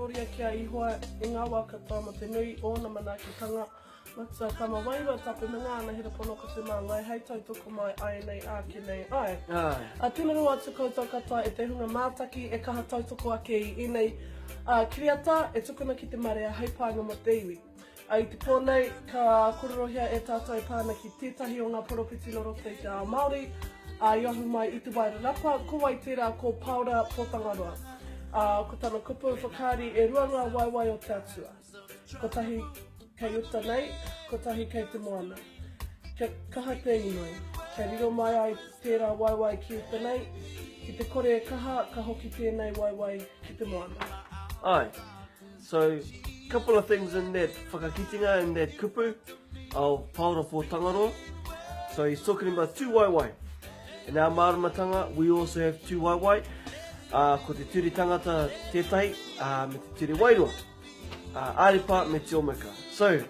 korōria ki a Ihoa i ngā wā katoa mō te nui o ōna manaakitanga, Matua, Tama, Wairua Tapu me ngā anahera pono ko te māngai hei tautoko mai āianei āke nei āe. Ā, tēnā rawa atu koutou katoa e te hunga mātaki e kaha tautoko ake i ēnei kiriata e tukuna ki te marea hei painga mō te iwi. Ā, i te pō nei, ka kōrerohia e tātou e pā ana ki tētahi o ngā poropiti nō roto i te ao Māori, ā, i ahu mai i Te Wairarapa, ko wai tērā, ko Paora Pōtangaroa. Ā, ko tana kupu whakaari e rua ngā waewae o te Atua. Kotahi kei uta nei, kotahi kei te moana. Kia kaha te inoi, kia riro mai ai tērā waewae ki uta nei, ki te kore e kaha, ka hoki tēnei waewae ki te moana. Aye. So, couple of things in that whakakitenga, in that kupu of Paora Pōtangaroa. So he's talking about two waewae. In our māramatanga, we also have two waewae. Uh, ko te ture tangata tētahi, uh, me te ture wairua. Uh, Aripa me te Omeka. So,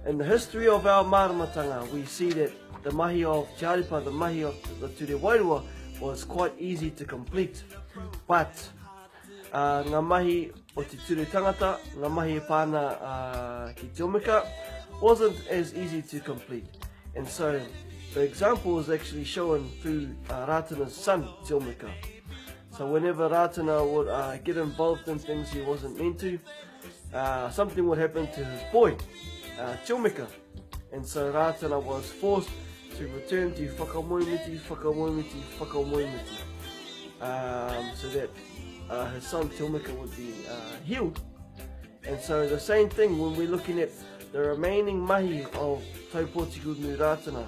in the history of our māramatanga, we see that the mahi of Te Aripa, the mahi of the ture wairua, was quite easy to complete. But, uh, ngā mahi o te ture tangata, ngā mahi e pā ana uh, ki te Omeka, wasn't as easy to complete. And so, the example is actually shown through uh, Ratana's son, Te Omeka. So whenever Ratana would uh, get involved in things he wasn't meant to, uh, something would happen to his boy, uh, Te And so Ratana was forced to return to Whakamoemiti, Whakamoemiti, Whakamoemiti, um, so that uh, his son Te would be uh, healed. And so the same thing when we're looking at the remaining mahi of Taupō Rātana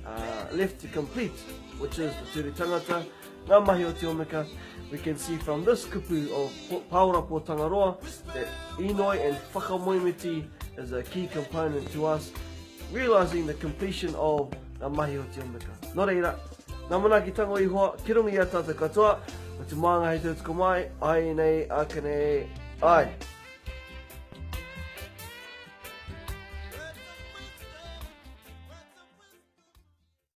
uh, left to complete, which is the Ture Tangata, ngā mahi o Te Omeka, we can see from this kupu of Paora Pōtangaroa that inoi and whakamoemiti is a key component to us realising the completion of ngā mahi o Te Omeka. Nō reira, ngā manaakitanga o Ihoa, ki runga i a tātou katoa, ko te māngai hei tautoko mai, ai nei, ake nei, ai.